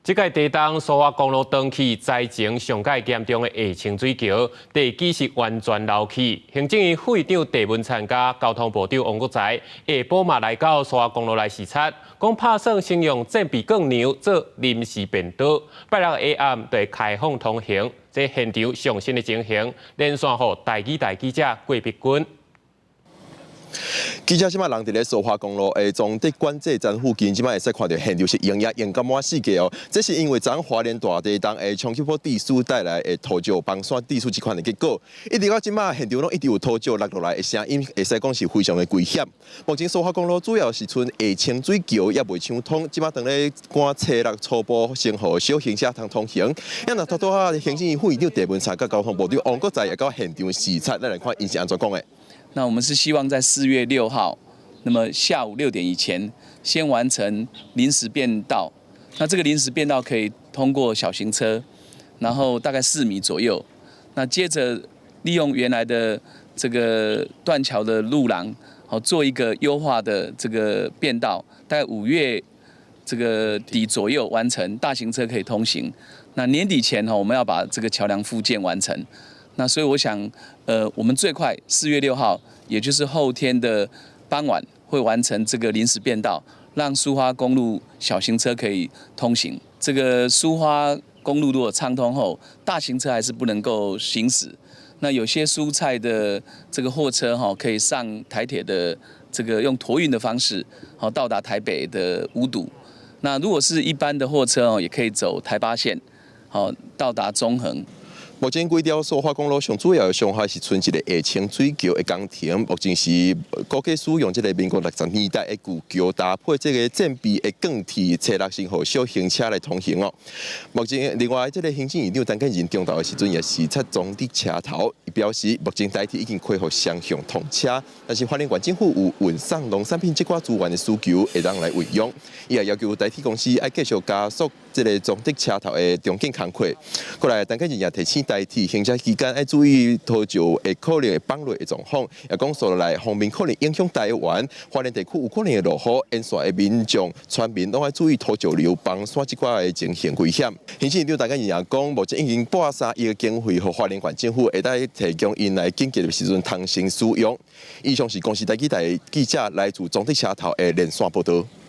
這個地動蘇花公路斷去災情上蓋嚴重的下清水橋，地基是完全流去。行政院副院長鄭文燦佮交通部長王國材下晡嘛來到蘇花公路來視察，講拍算先用戰備鋼梁做臨時便道，拜六下暗就會開放通行。這現場上新的情形，連線予台語台記者郭碧君。記者這擺人佇咧蘇花公路的彰德管制站附近，這擺會使看著現場是湧也湧甲滿四界哦。這是因為昨昏花蓮大地動的衝擊波地勢帶來的土石崩山地勢這款的結果。一直到這擺現場攏一直有土石落落來的聲音，會使講是非常的危險。目前蘇花公路主要是賰下清水橋猶未暢通，這擺當咧趕初六初步先予小型車通通行。啊，若拄拄仔行政院副院長鄭文燦佮交通部長王國材也到現場視察，咱來看𪜶是按怎講的。那我們是希望在4月6號，那麼下午6點以前，先完成臨時便道。那這個臨時便道可以通過小型車，然後大概4米左右。那接着利用原來的這個斷橋的路廊，好做一個優化的這個便道，大概5月這個底左右完成，大型車可以通行。那年底前哈，我們要把這個橋梁復建完成。那所以我想，我們最快4月6號，也就是後天的傍晚，會完成這個臨時便道，讓蘇花公路小型車可以通行。這個蘇花公路如果暢通後，大型車還是不能夠行駛。那有些蔬菜的這個貨車哈，可以上台鐵的這個用馱運的方式，好到達台北的五堵。那如果是一般的貨車哦，也可以走台八線，好到達中橫。目前規條蘇花公路上主要的傷害是賰一个下清水橋的工程，目前是估計使用這个民國60年代的舊橋搭配這个戰備的鋼鐵，初六先予小型車來通行哦。目前另外這个行政院長陳建仁中晝的時陣也視察彰德車頭，伊表示目前台鐵已經恢復雙向通車，但是花蓮縣政府有運送農產品這寡資源的需求，會當來運用。伊也要求台鐵公司愛繼續加速這个彰德車頭的重建工課。過來，陳建仁也提醒台鐵行車期間愛注意土石會可能會崩落的狀況，也講紲落來鋒面可能影響台灣花蓮地區有可能會落雨，沿線的民眾、村民攏愛注意土石流崩山這寡的情形危險。行政院長陳建仁也講，目前已經撥3億的經費，予花蓮縣政府會當提供𪜶來緊急的時陣通行使用。以上是公視台語台記者來自彰德車頭的連線報導。